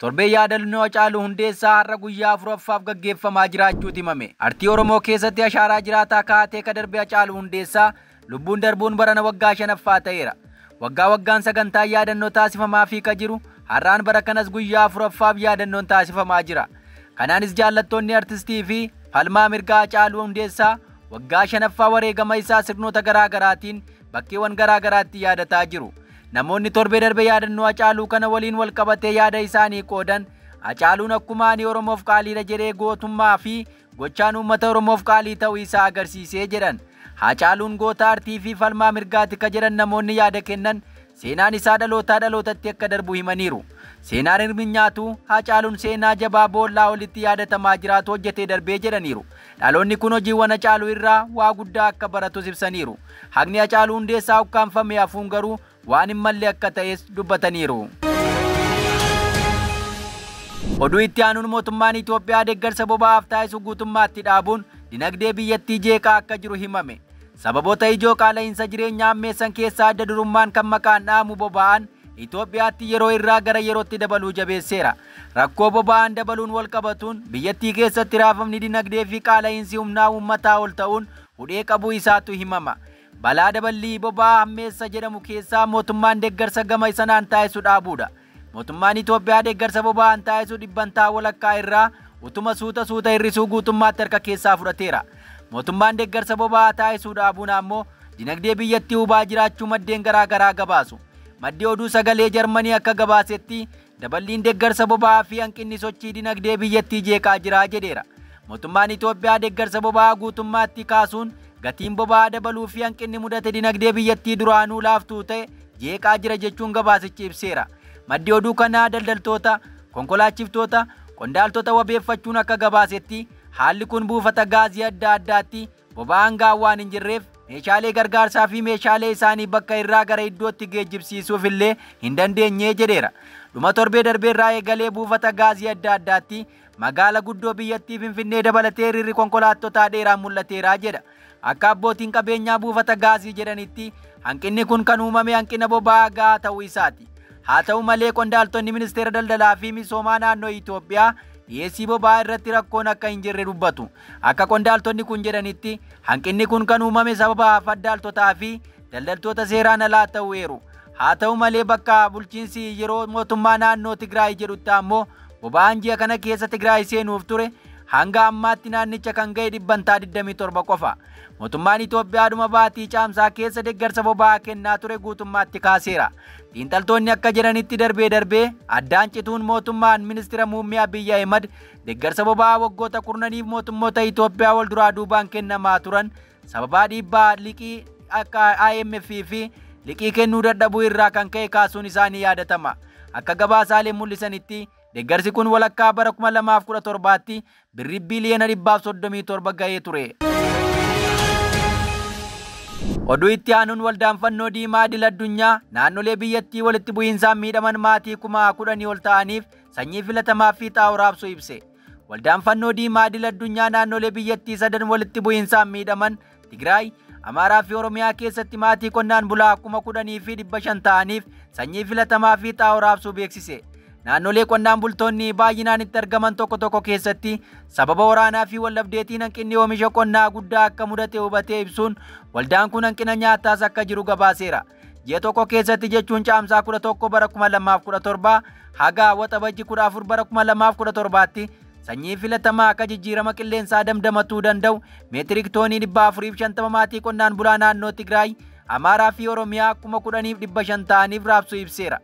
Torbee yaadannoo Hacaaluu Hundeessaa har'a guyyaa afuraffaaf gaggeeffamaa jiraachuutu himame. Artii Oromoo keessatti ashaaraa jiraataa kaa'atee ka darbe Hacaaluu Hundeessaa lubbuun darbuun barana waggaa shanaffaa ta'eera. Waggaa waggaan sagantaa yaadannoo taasifamaa fi ka jiru har'aan bara kanas guyyaa afuraffaaf yaadannoon taasifamaa jira. Kanaanis jaallattoonni artistii fi falmaa mirgaa Hacaaluu Hundeessaa waggaa shanaffaa wareegama isaa sirnoota garaa garaatiin bakkeewwan garaa garaatti yaadataa jiru. Namoonni torbee darbe yaadannoo Hacaaluu kana waliin wal qabatee yaada isaanii qoodan Hacaaluun akkuma ani Oromoof qaaliidha jedhee gootummaa fi gochaan uummata Oromoof qaalii ta'uu isaa agarsiisee jedhan. Hacaaluun goota artii fi falmaa mirgaati ka jedhan namoonni yaada kennan seenaan isaa dhalootaa dhalootatti akka darbu himaniiru. Seenaan hirmi nyaatu Hacaaluun seenaa jabaa boollaa olitti yaadatamaa jiraatu hojjetee darbee jedhaniiru. Dhaloonni kun hojiiwwan Hacaaluu irraa waa guddaa akka baratus ibsaniiru. Haqni Hacaaluu Hundeessaa ukkaanfame hafuun garuu waan hin malle akka ta'es dubbataniiru. Oduu itti aanuun mootummaan Itoophiyaa deeggarsa boba'aaf taasisu guutummaatti dhaabuun dinagdee biyyattii jeeqaa akka jiru himame. Sababoota ijoo qaala'insa jireenyaa ammeessan keessaa adda durummaan kan maqaan dhaamu boba'aan Itoophiyaatti yeroo irraa gara yerootti dabaluu jabeesseera. Rakkoo boba'aan dabaluun wal qabatuun biyyattii keessatti raafamni dinagdee fi qaala'insi humnaa uummataa ol ta'uun hudhee qabuu isaatu himama. Balaa daballii boba'aa hammeessa jedhamu keessaa mootummaan deeggarsa gama sanaan taasisu dhaabuudha. Mootummaan Itoophiyaa deeggarsa boba'aan taasisu dhibbantaa walakkaa irraa utuma suuta suuta hir'isuu guutummaatti harka keessaa fudhateera. Mootummaan deeggarsa boba'aa taasisuu dhaabuun ammoo dinagdee biyyattii hubaa jiraachuu maddeen garaa garaa gabaasu. Maddi oduu sagalee Jarmanii akka gabaasetti daballiin deeggarsa boba'aa fi hanqinni sochii dinagdee biyyattii jeeqaa jira jedheera. Mootummaan Itoophiyaa deeggarsa boba'aa guutummaatti kaasuun gatiin boba'aa dabaluu fi hanqinni mudate dinagdee biyyattii duraanuu laaftuu ta'e jeeqaa jira jechuun gabaasichi ibseera. Maddi oduu kanaa daldaltoota, konkolaachiftoota, qondaaltota wabeeffachuun akka gabaasetti haalli kun buufata gaazii adda addaatti boba'aan gahaa waan hin jirreef meeshaalee gargaarsaa fi meeshaalee isaanii bakka irraa gara iddootti geejjibsiisuuf illee hin dandeenye jedheera. Dhuma torbee darbee irraa eegalee buufata gaazii adda addaatti magaala guddoo biyyattii Finfinnee dabalatee hiriirri konkolaattotaa dheeraan mul'ateera jedha. Akka abbootiin qabeenyaa buufata gaazii jedhanitti hanqinni kun kan uumame hanqina boba'aa gahaa ta'uu isaati. Haa ta'u malee qondaaltonni ministeera daldalaa fi misoomaa naannoo Itoophiyaa dhiyeessii boba'aa irratti rakkoon akka hin jirre dubbatu. Akka qondaaltonni kun jedhanitti hanqinni kun kan uumame sababa faddaaltotaa fi daldaltoota seeraan alaa ta'uu eeru. Haa ta'u malee bakka bulchiinsi yeroo mootummaa naannoo Tigraay jedhutti ammoo boba'aan ji'a kana keessa Tigraay seenuuf ture hanga ammaatti naannicha kan ga'e dhibbantaa 27 qofa. Mootummaan Itoophiyaa dhuma baatii caamsaa keessa deeggarsa boba'aa kennaa ture guutummaatti kaaseera. Xiinxaltoonni akka jedhanitti darbee darbee addaan cituun mootummaan ministeera muummee Abiyyi Ahimad deeggarsa boba'aa waggoota kurnaniif mootummoota Itoophiyaa wal duraa duubaan kennamaa turan sababaa dhiibbaa liqii akka IMF fi liqii kennuu dadhabuu irraa kan ka'e kaasuun isaanii yaadatama. Akka gabaasaaleen mul'isanitti deeggarsi kun walakkaa bara 2017tti birrii biliyoona 137 ga'ee ture. Oduu itti aanuun waldaan fannoo diimaa idil addunyaa naannolee biyyattii walitti bu'iinsaan miidhaman maatii 10,000 ol ta'aniif sanyii filatamaa fi xaa'oo raabsuu ibse. Waldaan fannoo diimaa idil addunyaa naannolee biyyattii sadan walitti bu'iinsaan miidhaman Tigraay, Amaaraa fi Oromiyaa keessatti maatii qonnaan bulaa 10,500 ta'aniif sanyii filatamaa fi xaa'oo raabsuu beeksise. Naannolee qonnaan bultoonni baay'inaan itti argaman tokko tokko keessatti sababa waraanaa fi wallabdeetiin hanqinni oomisha qonnaa guddaa akka mudate hubatee ibsuun waldaan kun hanqina nyaataas akka jiru gabaaseera. Ji'a tokko keessatti jechuun caamsaa 11 bara 2017 haga waxabajji 14 bara 2017tti sanyii filatamaa akka jijjiirama qilleensaa damdamatuu danda'u meetirik toonii 450 maatii qonnaan bulaa naannoo Tigraay, Amaaraa fi Oromiyaa 10,500 ta'aniif raabsuu ibseera.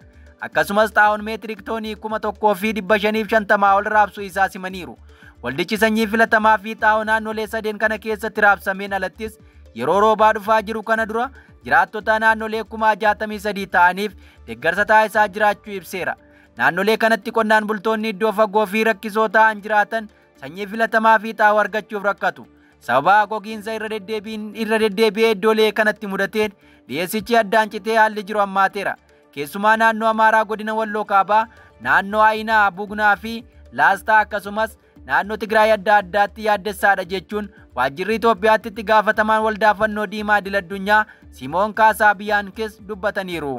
Akkasumas xaa'oon meetirik toonii 1,550 ol raabsuu isaa simaniiru. Waldichi sanyii filatamaa fi xaa'oo naannolee sadeen kana keessatti raabsameen alattis yeroo roobaa dhufaa jiru kana dura jiraattota naannolee 63,000 ta'aniif deeggarsa taasisaa jiraachuu ibseera. Naannolee kanatti qonnaan bultoonni iddoo fagoo fi rakkisoo ta'an jiraatan sanyii filatamaa fi xaa'oo argachuuf rakkatu. Sababa gogiinsa irra deddeebi'ee iddoolee kanatti mudateen dhiyeessichi addaan citee haalli jiru hammaateera. Keessumaa naannoo Amaaraa godina Walloo Kaabaa, naannoo Ayinaa, Bugnaa fi Laastaa akkasumas naannoo Tigraay adda addaatti yaaddessaadha jechuun waajjirri Itoophiyaatti itti gaafatamaan waldaa fannoo diimaa idil addunyaa Simoon Kaasaa Biyaankis dubbataniiru.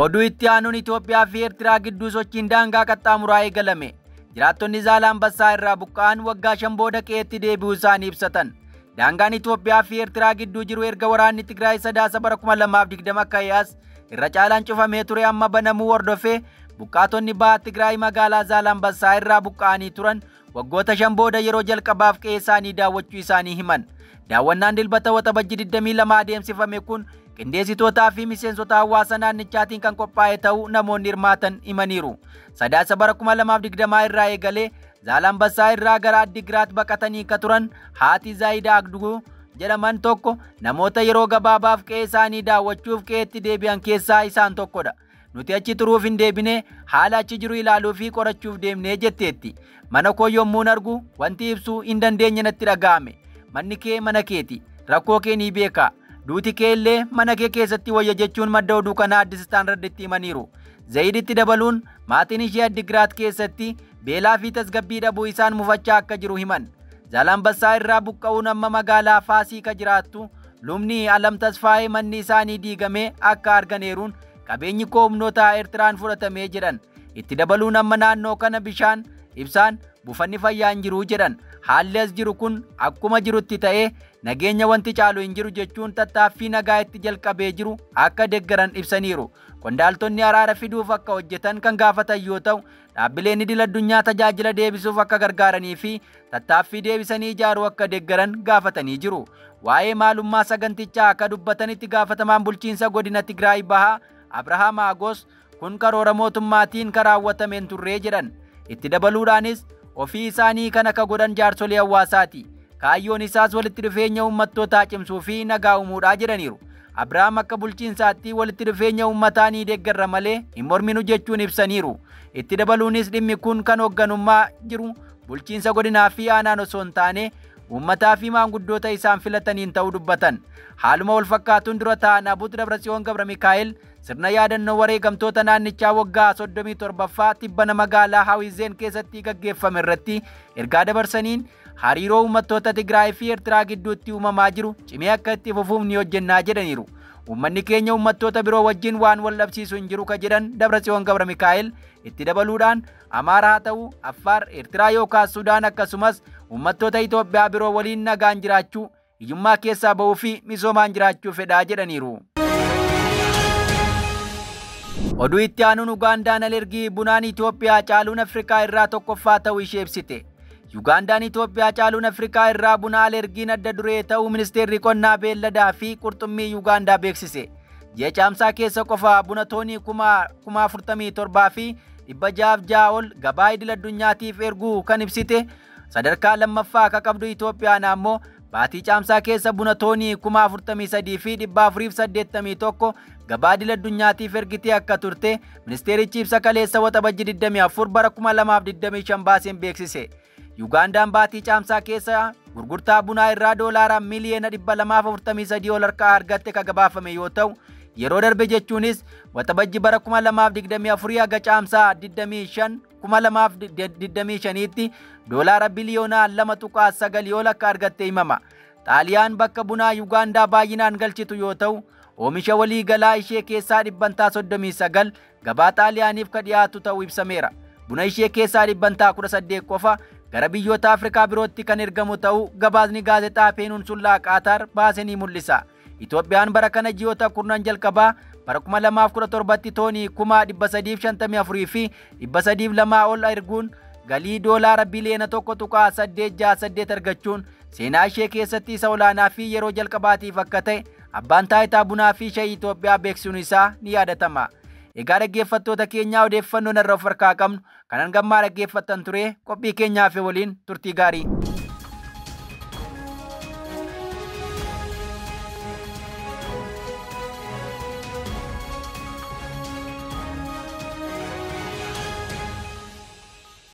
Oduu itti aanuun Itoophiyaa fi Eertiraa gidduu sochiin daangaa qaxxaamuraa eegalame. Jiraattonni Zaalambassaa irraa buqqa'an waggaa 5 booda qe'eetti deebi'uu isaanii ibsatan. Daangaan Itoophiyaa fi Eertiraa gidduu jiru erga waraanni Tigraay sadaasa bara 2020 ka'ees irra caalaan cufamee ture amma banamuu hordofee buqqaatonni baha Tigraay magaalaa Zaalambassaa irraa buqqa'anii turan waggoota 5 booda yeroo jalqabaaf qe'ee isaanii daawwachuu isaanii himan. Daawwannaan dilbata Waxabajjii 22 adeemsifame kun qindeessitootaa fi miseensota hawaasa naannichaatiin kan qophaa'e ta'uu namoonni hirmaatan himaniiru. Sadaasa bara 2020 irraa eegalee Zaalambassaa irraa gara Addigiraat baqatanii ka turan haati Zaayidaa Agduguu jedhaman tokko namoota yeroo gabaabaaf qe'ee isaanii daawwachuuf qe'eetti deebi'an keessaa isaan tokkodha. Nuti achi turuuf hin deebine, haala achi jiru ilaaluu fi qorachuuf deemnee jetteetti. Mana koo yommuun argu wanti ibsuu hin dandeenye natti dhaga'ame. Manni kee mana keeti. Rakkoo kee ni beeka. Duuti kee illee mana kee keessatti wayya jechuun madda oduu kanaa Addis Standarditti himaniiru. Zayiditti dabaluun maatiin ishee Addigiraat keessatti beelaa fi tasgabbii dhabuu isaan mufachaa akka jiru himan. Zaalambassaa irraa buqqa'uun amma magaalaa Faasii ka jiraattu lubni Alam Tasfaayee manni isaanii diigamee akka arganeeruun qabeenyi koo humnoota Eertiraan fudhatamee jedhan. Itti dabaluun amma naannoo kana bishaan, ibsaan, buufanni fayyaa hin jiru jedhan. Haalli as jiru kun akkuma jirutti ta'ee nageenya wanti caalu hin jiru jechuun tattaaffii nagaa itti jalqabee jiru akka deeggaran ibsaniiru. Qondaaltonni araara fiduuf akka hojjetan kan gaafatan yoo ta'u, dhaabbileen idil addunyaa tajaajila deebisuuf akka gargaaranii fi tattaaffii deebisanii ijaaruu akka deeggaran gaafatanii jiru. Waa'ee maalummaa sagantichaa akka dubbatanitti gaafatamaan bulchiinsa godina Tigraay Bahaa Abrahaam Agos kun karoora mootummaatiin kan raawwatameen turree jedhan. Itti dabaluudhaanis ofii isaanii kan akka godhan jaarsolii hawaasaati. Kaayyoon isaas walitti dhufeenya uummattootaa cimsuu fi nagaa uumuudhaa jedhaniiru. Abrahaam akka bulchiinsaatti walitti dhufeenya uummataa ni deeggarra malee hin morminu jechuun ibsaniiru. Itti dabaluunis dhimmi kun kan hoogganummaa jiru bulchiinsa godinaa fi aanaan osoo hin taane uummataa fi maanguddoota isaan filataniin ta'uu dubbatan. Haaluma wal fakkaatuun dura ta'an Abuut Dabratsiyoon Gabra Mikaa'el sirna yaadannoo wareegamtoota naannichaa waggaa 37ffaa tibbana magaalaa Hawizeen keessatti gaggeeffame irratti ergaa dabarsaniin hariiroo uummattoota Tigraay fi Eertiraa gidduutti uumamaa jiru cimee akka itti fufuuf ni hojjennaa jedhaniiru. Uummanni keenya uummattoota biroo wajjin waan wal dhabsiisu hin jiru ka jedhan Dabratsiyoon Gabra Mikaa'el itti dabaluudhaan Amaaraa haa ta'u, Affaar, Eertiraa yookaan Sudaan akkasumas uummattoota Itoophiyaa biroo waliin nagaan jiraachuu, hiyyummaa keessaa ba'uu fi misoomaan jiraachuu fedhaa jedhaniiru. Oduu itti aanuun Ugaandaan alergii bunaan Itoophiyaa caaluun Afrikaa irraa tokkoffaa ta'uu ishee ibsite. Ugaandaan Itoophiyaa caaluun Afrikaa irraa buna alergiin adda duree ta'uu ministeerri qonnaa beelladaa fi qurxummii Ugaandaa beeksise. Ji'a caamsaa keessa qofa buna toonii 47,606 ol gabaa idil addunyaatiif erguu kan ibsite sadarkaa lammaffaa akka qabdu Itoophiyaan ammoo baatii caamsaa keessa buna toonii 43,481 gabaa idil addunyaatiif ergitee akka turte ministeerichi ibsa kaleessa Waxabajjii 24 bara 2025 baaseen beeksise. Ugaandaan baatii caamsaa keessa gurgurtaa bunaa irraa doolaara miliyoona 243 ol harkaa argatte ka gabaafame yoo ta'u, yeroo darbe jechuunis Waxabajji bara 2024 haga caamsaa 25 2025tti doolaara biliyoona 2.9 ol akka argatte himama. Xaaliyaan bakka bunaa Ugaandaa baay'inaan galchitu yoo ta'u, oomisha waliigalaa ishee keessaa 39% gabaa Xaaliyaaniif ka dhiyaatu ta'uu ibsameera. Buna ishee keessaa 18% qofa gara biyyoota Afrikaa birootti kan ergamu ta'uu gabaasni gaazexaa Peeninsulaa Qaataar baase ni mul'isa. Itoophiyaan bara kana ji'oota 10 jalqabaa bara 2017tti toonii 354,302 ol erguun galii doolaara biliyoona 1.868 argachuun seenaa ishee keessatti isa olaanaa fi yeroo jalqabaatiif akka ta'e abbaan taayitaa bunaa fi shayii Itoophiyaa beeksisuun isaa ni yaadatama. Egaa dhaggeeffattoota keenyaa, odeeffannoo narra of harkaa qabnu kanan gammaa dhaggeeffattan ture, qophii keenyaa fi waliin turtii gaarii.